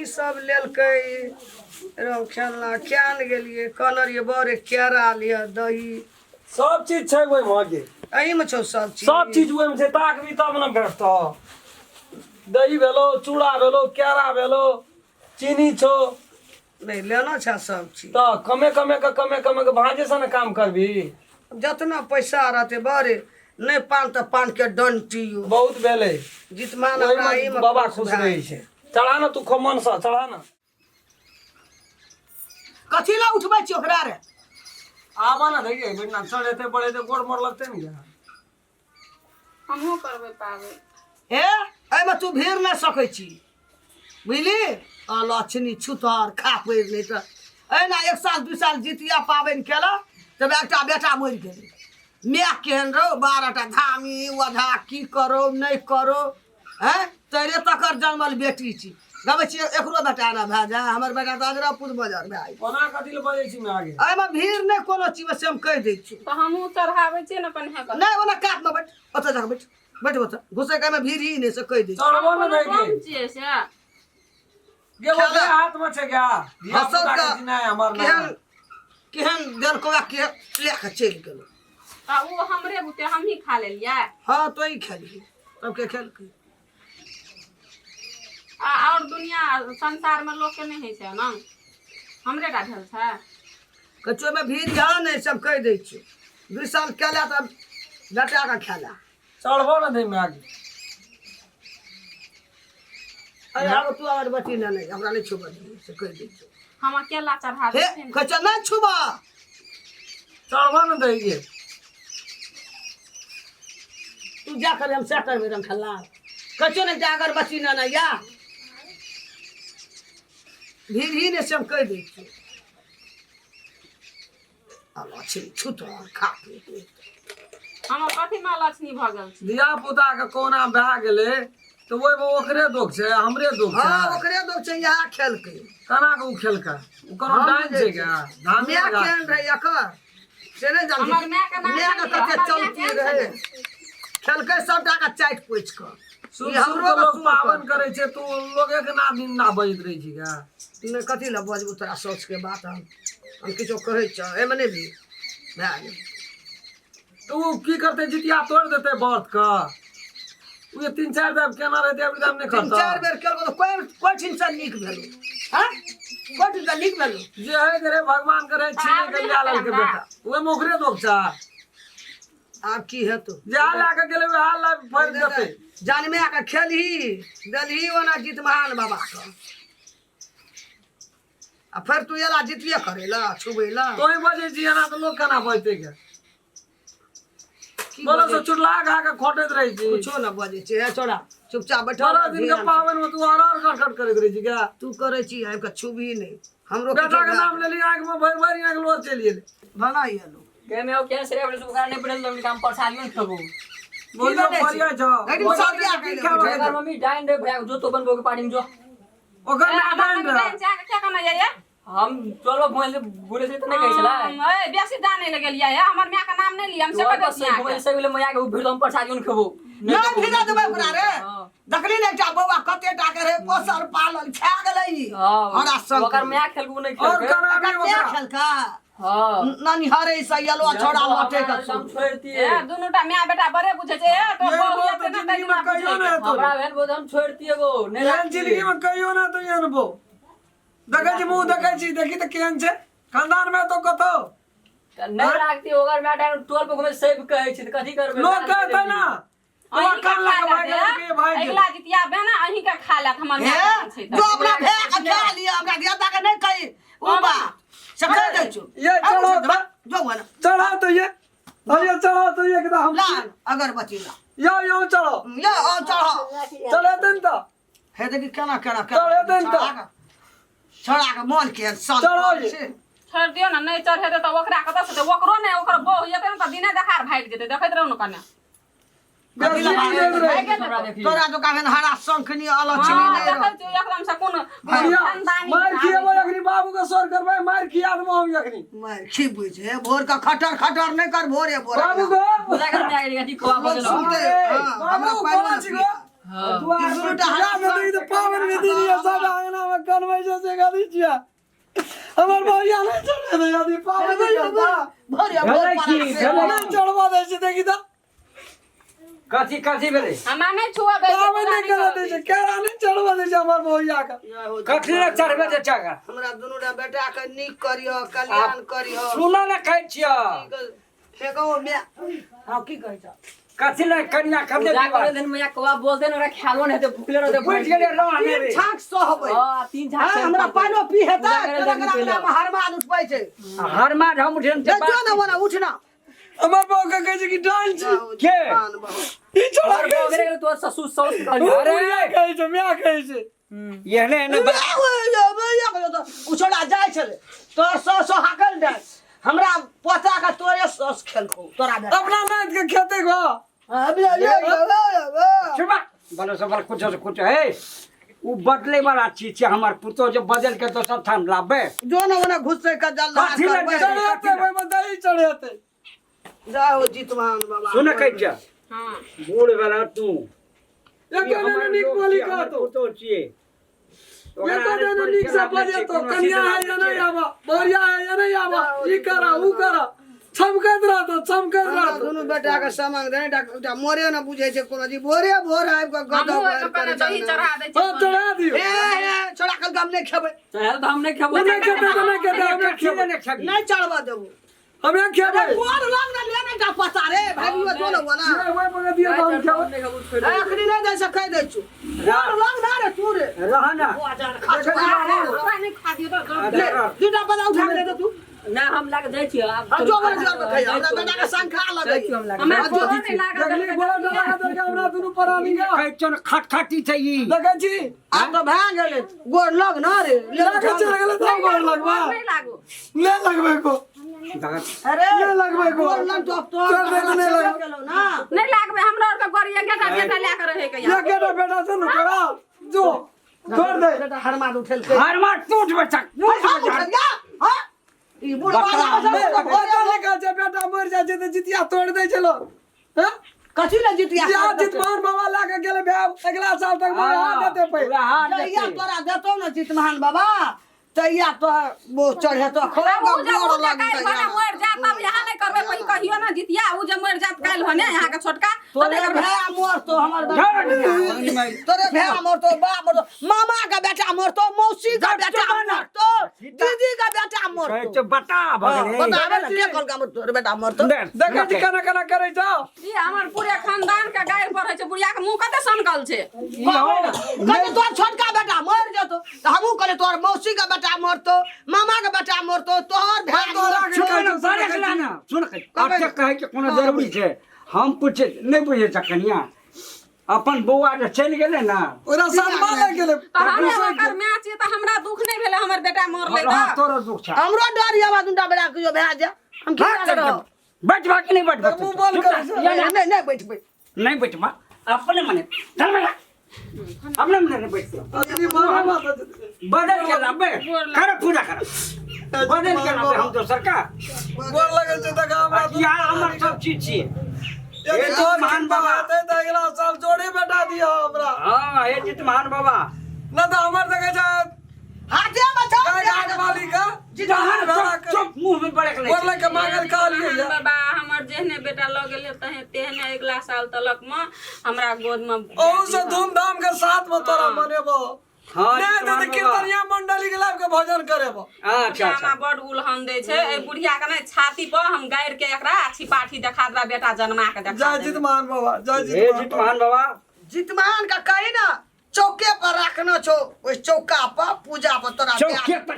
सब लेलकै रौ खेलना किया ने गेलियै कहने रहियै बड़े केरा लिअ दही सब चीज छै ओहिमे गे एहिमे छौ सब चीज सब चीज ओहिमे छै ताकबी तब ने भेटतौ दही भेलो चूड़ा भेलो केरा भेलो चीनी छौ नहि लेना छै सब चीज तऽ कमे कमे के कमे कमे के भाँजे से ने काम करबी जितना पैसा रहतै बड़े नहि पान तऽ पान के डंटियो बहुत भेलै जितमान हमरा ओहिमे एहिमे बाबा खुश भए रहै छै चढ़ा ने तू खूब मनसँ चढ़ा ने कथी ला उठबै छी ओकरा रे आबा ना देखिए बिना चढ़ेते बढ़ेते गोड़ मोड़ लगते ने क्या हमहूँ करबै पाबै हे एहिमे तू भीड़ नहि सकै छी बुझली अलक्षणी छुतहर खा पड़ि नहि तऽ एहिना एक साल दू साल जितिया पाबनि केलक तब एकटा बेटा मरि गेलै माय केहन रौ 12टा धामी ओझा की करो नहि करो हैं तैरे तकर जन्मल बेटी छी गबै छियै एकरो बेटा ने भए जाय हमर बेटा तऽ अजरा पुत बजर भए गेल। ओना कथी लए बजै छी माय गे एहिमे भीड़ नहि कोनो चीजमे से हम कहि दै छी तऽ हमहूँ चढ़ाबै छियै ने अपन हे नहि ओना कातमे बैठ ओतऽ जाकऽ बैठ बैठ ओतऽ घुसै के एहिमे भीड़ ही नहि से कहि दै छी चढ़बो ने दै कम गे छियै से गे ओकरे हाथ में छै गे धिया हँसल पुता के तऽ चिन्है हमर ना केहन केहन देलकौ आ के लए कऽ चलि गेलौ तऽ ओ हमरे बुते हमही खा लेलियै हँ तो ही खेलही तब के खेलकै आ आओर दुनिया संसारमे लोकके नहि होइ छै ने हमरे टा भेल छै कहै छियौ ओहिमे भीड़ यहाँ नहि सब कहि दै छियौ 2 साल केला तऽ बेटा के खेला चढ़बो ने दै माय गे अरे आब तू अगरबत्ती ने नहि हमरा नहि छुबऽ दियौ से कहि दै छियौ हम अकेला चढ़ा हे दै छियै ने। कहै छियौ नहि छुबऽ चढ़बो ने दै गे तू जा करबै हम सएह करबै रंग खेला कहै छियौ ने जे अगरबत्ती ने नहि या भीड़ ही नहि से हम कहि दै छियौ अलक्षणी छुत खा पी के। हमर कथी मे लक्ष्मी भऽ गेल छै धिया पुता के कोना भए गेलै तऽ ओहिमे ओकरे दोख छै हमरे दोख छै हँ ओकरे दोख छै इएह खेलकै केना के ओ खेलकै ओ कोनो हम डाइन छै बुझै क्या धान माय केहन रहै एकर से नहि जानती हमर मायके नाम मायके नहि कते हमर माय चलती केहन रहै छलै? खेलकै सबटा के चाटि पोछि कऽ शुभ ई शुभ हमरो के लोग सुन पावन करै छै तू लोगे के नाम निंदा बजैत रहै छी क्या नहि कथी लए बजबू तोरा साउसके बात हम हम किछो कहै छियौ एहिमे नहि भी भए गेल तऽ ओ की करतै जितिया तोड़ि देतै व्रत के ओ जे 3-4 बेर केना रहतै अबरी दाम नहि तीन करतै चारि बेर केलको तऽ कोइ कोइ ठीनसँ नीक भेलौ हँ कोइ ठीनसँ नीक भेलौ जे है के रे भगवान के रहे छीने के आब लिया नहि लेलकै हेतै बेटा ओहिमे ओकरे दोख छै आब की हेतौ जे हाल लए के गेलै वएह हाल लए फड़ि देतै जानमे के खेलही देलही ओना जीत महान बाबा के आ फेर तू एला जितिये करै ला छुबै ला तोही बजै छी एना तऽ लोक केना बजतै के की बोलो बजै से चुटला खा के खोटैत रहै छी कुछो न बजै छै हे छोड़ा चुपचाप बैठल 12 दिन के ध्यान से। पाबनि में तू अरहर खटखट करैत रहै छी क्या तू करै छी आबि कऽ छुबही नहि हमरो बेटा के नाम लेली आँखि में भरि भरि आँखि लोर चलि गेलै भला एलो गे में क्या से रे ओकरा नहीं पड़ल तो काम प्रसादियो ने खेबो बोलियो बनै छै? बोलियो छौ लेकिन बोलियो सब क्या की कहै खेबै? ओकर मम्मी डाइन रे भैया जो तो बनबो के पानी में जो ओकर ए, माय हमर डाइन मम्मी रहै डाइन छै, अहाँके क्या कहना जाइए हम चलो घुमै से बोले से त नहीं कहै छलै ए, बेसी जाने लगलियै हे हमर माय के नाम नहि लिअ हम से कहि दै छी घुमै अहाँके। से गेलै मैया के भीड़ हम प्रसादियो ने खेबो नहि भिड़ा देबै ओकरा रे हाँ। देखली ने एकटा बौआ कते टा के रहे पोसल पालल खा गेलै ई हां हमरा संग ओकर माय खेलबो नहीं और खेलकै कना एकर भी माय ओकरा खेलका हां ननिहरे से येलो छोड़ा लौटे के हम छोड़ दिए ए, दुनू टा माय बेटा बड़े बुझै छै ए, तो ये बहु बात एते ने जिंदगी में तहिना कहियो बुझै ने छै। हेतौ हमरा बहन बोल हम छोड़ दिए गो नहीं एहन जिंदगी में कहियो ना तो एहन बो देखै छी मुंह देखै छी देखी तऽ केहन छै खानदान में तो कतौ नहीं राखती ओकर माय डाइन टोल पर घुमै से कहै छी त कथी करबै लोग कहतै ना तोरा अहीं के कान खा लऽ के भागि लेत, गेल भागि गेल अगिला जितिया बे ने अहीं के खा लेत हमर हे माय के छै जो तऽ। अपना भे के खा लिया हमरा दिया के नहीं कही उ बा से कह दै छु ये चढ़ो जो बना चढ़ा तो ये अरे चढ़ा तो ये एकदम हम ला अगरबत्ती ला यो यो चढ़ो ये आओ चढ़ो चढ़े दिन तो हे देखी केना केना चढ़े देन तऽ। छोड़ा के मन के सन चढ़ो ये। छै। छोड़ि दियौ ने नहि चढ़ेतै तऽ ओकरा कतऽ से देबै? ओकरो नहि ओकर बहु जेतै ने तऽ दिने देखार भागि जेतै देखैत रहू ने कने कथी ला भागि भागि जेतै? हमरा देखी तोरा दोकान हरा शंखनी अलक्षणी हँ, नहीं देखै रह छियै एकदम से कोन बढ़िया खानदानी मार आबै खिएबो छै। अखनी बाबू के सर करबै मार खिया देबो हम अखनी मार खिबै छै हे, भोर का खटर खटर नहीं कर भोरे भोरे बाबू को पूजा कर में आ गेली कथी खोआ लोग बदलो सुनते हाँ, बाबू हमरा पाइ कोना नहि छी गो हां दुआर पर पूजा में तऽ ई तऽ पावन में दिन ये सब आंगना में कनबै छै से गदी छियै। हमर भैया नहि चढ़े दै यदि पाबनि करता। भोरे भोर भेलै की? पड़ा से। भेलै? नहि चढ़बा दै छै देखी तऽ। कथी कथी भेलै? हमरा नहि छुआ दै छै, पाबनि पूजा नहि नहि करऽ करऽ दै दै छै, केरा नहि चढ़बा दै छै हमर भैया के। कथी लए चढ़बै दै छै? हमरा दुनू टा बेटा के नीक करिह, कल्याण करिह। सुनऽ ने कहै छियौ। फेको मे हाँ की कहै छ? कथी लए कनिया कते पूजा विवाह करे दिन मैया कबा बोलते ने ओकरा ख्यालो नहि हेतै, भुखले रहतै। बुझि गेलै रह तीन ने रे। छाक सहबै। हाँ, तीन झाँक हाँ, सहबै। हमरा पानो पी हेतै पूजा करे तोरा दिन अंगना पहिले। मे हरमाद उठबै छै। हर मास हम उठेन दे जो ना ओना उठना। हमर बहू के कहै छै कि डाइन छी। के? ई छोड़ा हमर कहै बहू छै। गेलै तोहर ससुर साउस कहलियै। उ अरे! बुढ़िया कहै छै, माय कहै छै। एहने एहने बात। ओ छोड़ा जाइ छलै तोर सस हाकल दे हमरा पोता के तोरे सस खेलको तोरा बेटा। अपना नाति के खेते गो। सुबह बोलो सब बोलो कुछ से कुछ है उ बदले वाला चीज छै। हमर पुतोह जे बदल के दोसर ठाम लाबे। जो ना ओना घुसै के जल कथी लए करबै। चढ़ेतै ओहिमे दही चढ़ेतै। जाओ जीतमान बाबा। सुन कहै छ। हाँ। बूढ़ भेला तू। एको दिन नीक बोली कहतो। पुतोह छियै। एको दिन नीक से बजेतो कनिया है या नहीं आवा, बहुरिया है या नहीं आवा, ई करा ऊ करा, चमकैत रहतो चमकैत हमरा रहतो। दुनू बेटा के समांग देने टा मोरे न बुझै छै कोनो जी भोरे भोर आबि कऽ गदह हमहूँ गारि ओहिके करै पहिले दही छै। चढ़ा दै हाँ छियै। चढ़ा दियो। ए ए छोड़ा कल हम नहि खेबै। चढ़ायल तऽ हम नहि खेबो। नहि खेतै तऽ नहि खेतै, हमे खेबै। नहि चढ़बऽ देबो। हमे खेबै। गोर लग ना लेने का पता रे भाई जो ना बना। ये ओहि पर दियो तऽ हम खेबै। नहि खेबो, छोड़ि ए, अखनी नहीं दे सकै दै छु गोर लग ना रे तू रे। रह ना। हमरा नहि खा दियौ तऽ ले दूटा पता उठा के दे दे तू। ना हम लाके जाइ छियै आब। हम जो बोले जोर में खाइ हमरा बेटा के शंखा लगै। जाइ छियै हम लाके। हमरा गोरो नहि लागल। देखली गोरा डरा देलकै हमरा दुनू प्राणी के। कहै छौ ने खटखटी छै ई। देखै छी। आब तऽ भए गेलै गोर लग ना रे ले लाके उठा। चलि गेलै तब गोर लगबा। नहि लागू। नहि लगबै को। अरे नहि लगबै को। गोर लग तो अब तो चल दे नहि लगबै। गेलौ ना। नहि लागबै हमरा आरके गोर एकेटा बेटा लए कऽ रहै के यहाँ। एकेटा बेटा छै ने तोरा जो छोड़ दे। बेटा हरमाद उठेलकै। हर मार टूट बच्चा टूट हम बच्चा। उठेलिया हां ई बुढ़वा बकरा, लागल छै, बच्चा नहि कहै छै बेटा मरि जाइ छै तऽ जितिया तोड़ि दै छै लोक। हँ? कथी ले जितिया? जिया जितमान बाबा लए कऽ गेलै भाय अगिला साल तक हाथ देतै पै। पूरा हाथ जहिया देतै। तोरा देतौ ने जितमान बाबा तहिया तो वो चढ़ेतो आब खूब उ जे गोर उ जे काल्हि लगतै। भने मरि जायत तब यहाँ नहि करबै कोई कहियो ना जितिया। उ जे मरि जायत काल्हि भने यहाँ के छोटका तब तोरे नहि करबै। भाय मरतो हमर बेटा, तोरे भाय मरतो, बाप मरतो, मामा के बेटा मरतो, मौसी के बेटा मरतो, दीदी के बेटा कहै मरतो। छौ बता भगले। बताबे ने के कहलकै हमर तोरे बेटा मरतो? देखै छी केना केना करै छौ। ई हमर पूरे खानदान के गारि पड़ै छै। बुढ़िया के मुंह कते सनकल छै। कहै तोर छोटका बेटा मर जेतो तऽ हमहूँ कहलियै तोहर मौसी के बेटा मरतो, मामा के बेटा मरतो, तोहर भाय तोरा मरतो। के सुन कहै छौ, बरख ला ना सुन अते कहै के कोनो जरूरी छै? हम पूछे नहि बुझै छ कनिया अपन बौआ जे चलि गेलै ने ओकरा सदमा लागि गेलै। तऽ हमे ओकर माय छियै तऽ हमरा दुख नहि भेलै हमर बेटा मरलै? हाँ तऽ तोरो दुख छ। हमरो डर यऽ हमरा दूटा बेटा के भए जाय हम की करब? बैठबा कि नहि बैठबा? मुँह बंद करै छै। नहि नहि नहि बैठबै। नहि बैठबा अपने मने चल बेटा अपने मने नहि बैठबा। असली मामा माता बदल के लाबे कर पूजा कर बदल के लाबे हम दोसर का। गोर लगै छै तऽ हमरा या हमर सब चीज छियै। यदि हे तोहर जितमान कृपा बाबा। हेतै तऽ अगिला साल जोड़ी बेटा दिअ हमरा। हाँ हे जितमान बाबा। नहि तऽ हमर देखै छै हाथे में छौ। गाय घाट वाली का जहन भेड़ा चुप चुप मुंह में बड़क ले। गोर लग के मांगल कहलियै महान या। बाबा हमर जेहने बेटा लऽ गेलै तहे तेहने अगिला साल तलक में हमरा गोद में ओहू से धूमधाम के साथ में तोरा मनेबो। हाँ नहि जितमान तऽ बाबा। कीर्तनिया मंडली के लाबि के भजन करेबो। अच्छा अच्छा। हमरा बड उलहन दै छै एहि बुढ़िया के ने छाती पर हम गारि के एकरा छिपाठी देखा देबा बेटा जन्मा के देखा जय देबै। जितमान बाबा जय हे जितमान बाबा। जितमान बाबा। जितमान का कही ना चौके पर रखना छौ ओहि चौका पर पूजा पर तोरा चौके पर